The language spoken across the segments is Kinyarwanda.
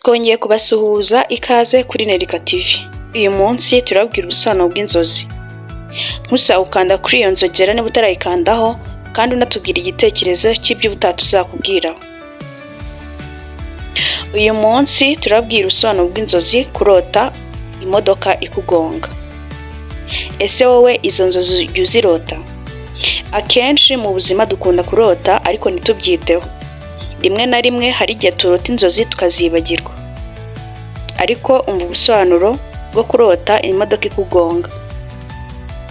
Twongeye kubasuhuza, ikaze kuri Nerika TV. Uyu munsi turababwira ubusobanuro bw'inzozi. Ntusaba gukanda kuri iyo nzogera niba utarayikandaho, kandi unatubwira igitekerezo cy'ibyo ubutaha tuzakubwiraho. Uyu munsi turababwira ubusobanuro bw'inzozi kurota imodoka ikugonga. Ese wowe izo nzozi ujya uzirota? Akenshi mu buzima dukunda kurota ariko ntitubyiteho. Rimwe na rimwe hari igihe turota inzozi tukazibagirwa. Ariko umva ubusobanuro bwo kurota imodoka ikugonga.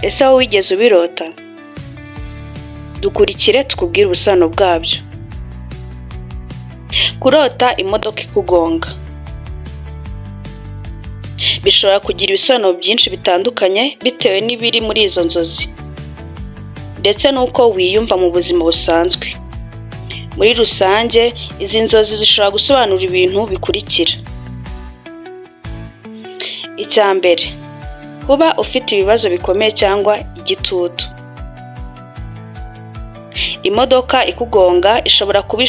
Ese wowe wigeze ubirota? Dukurikire tukubwire ubusobanuro bwabyo. Kurota imodoka ikugonga bishobora kugira ibisobanuro byinshi bitandukanye bitewe n'ibiri muri izo nzozi ndetse n'uko wiyumva mu buzima busanzwe. Muri rusange, izi nzozi zishobora gusobanura ibintu bikurikira: Icya mbere, kuba ufite ibibazo bikomeye cyangwa igitutu. Imodoka ikugonga ishobora kuba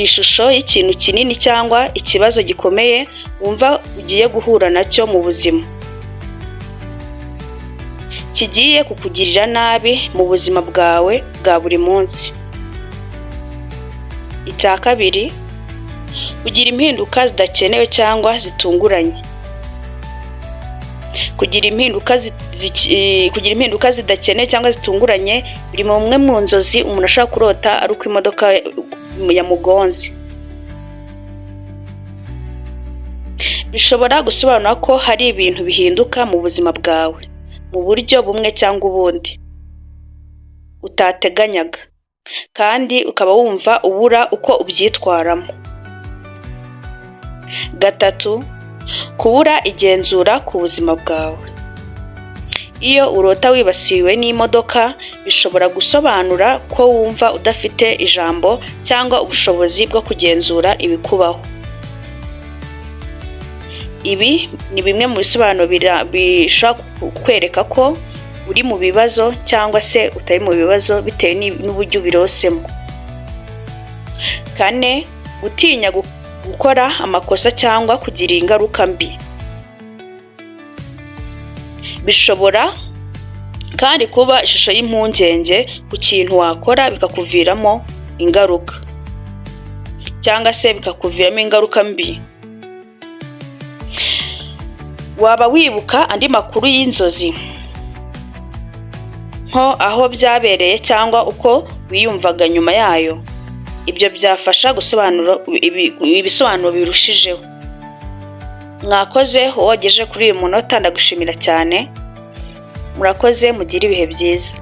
ishusho y'ikintu kinini cyangwa ikibazo gikomeye wumva ugiye guhura nacyo mu buzima, kigiye kukugirira nabi mu buzima bwawe bwa buri munsi. Icya kabiri, kugira impinduka zidakenewe cyangwa zitunguranye. Kugira impinduka zidakenewe cyangwa zitunguranye biri mu mwe mu nzozi umuntu ashobora kurota ari uko imodoka yamugonze. Bishobora gusobanura ko hari ibintu bihinduka mu buzima bwawe mu buryo bumwe cyangwa ubundi utateganyaga, kandi ukaba wumva ubura uko ubyitwaramo. Gatatu, kubura igenzura ku buzima bwawe. Iyo urota wibasiwe n'imodoka, bishobora gusobanura ko wumva udafite ijambo cyangwa ubushobozi bwo kugenzura ibikubaho. Ibi ni bimwe mu bisobanuro bishobora kukwereka ko uri mu bibazo cyangwa se utari mu bibazo, bitewe n'uburyo ubirosemo. Kane, gutinya gukora amakosa cyangwa kugira ingaruka mbi. Bishobora kandi kuba ishusho y'impungenge ku kintu wakora bikakuviramo ingaruka cyangwa se bikakuviramo ingaruka mbi. Waba wibuka andi makuru y'inzozi, nko aho byabereye cyangwa uko wiyumvaga nyuma yayo? Ibyo byafasha gusobanura ibisobanuro birushijeho. Mwakoze wowe wagejeje kuri uyu munota, ndagushimira cyane. Murakoze, mugire ibihe byiza.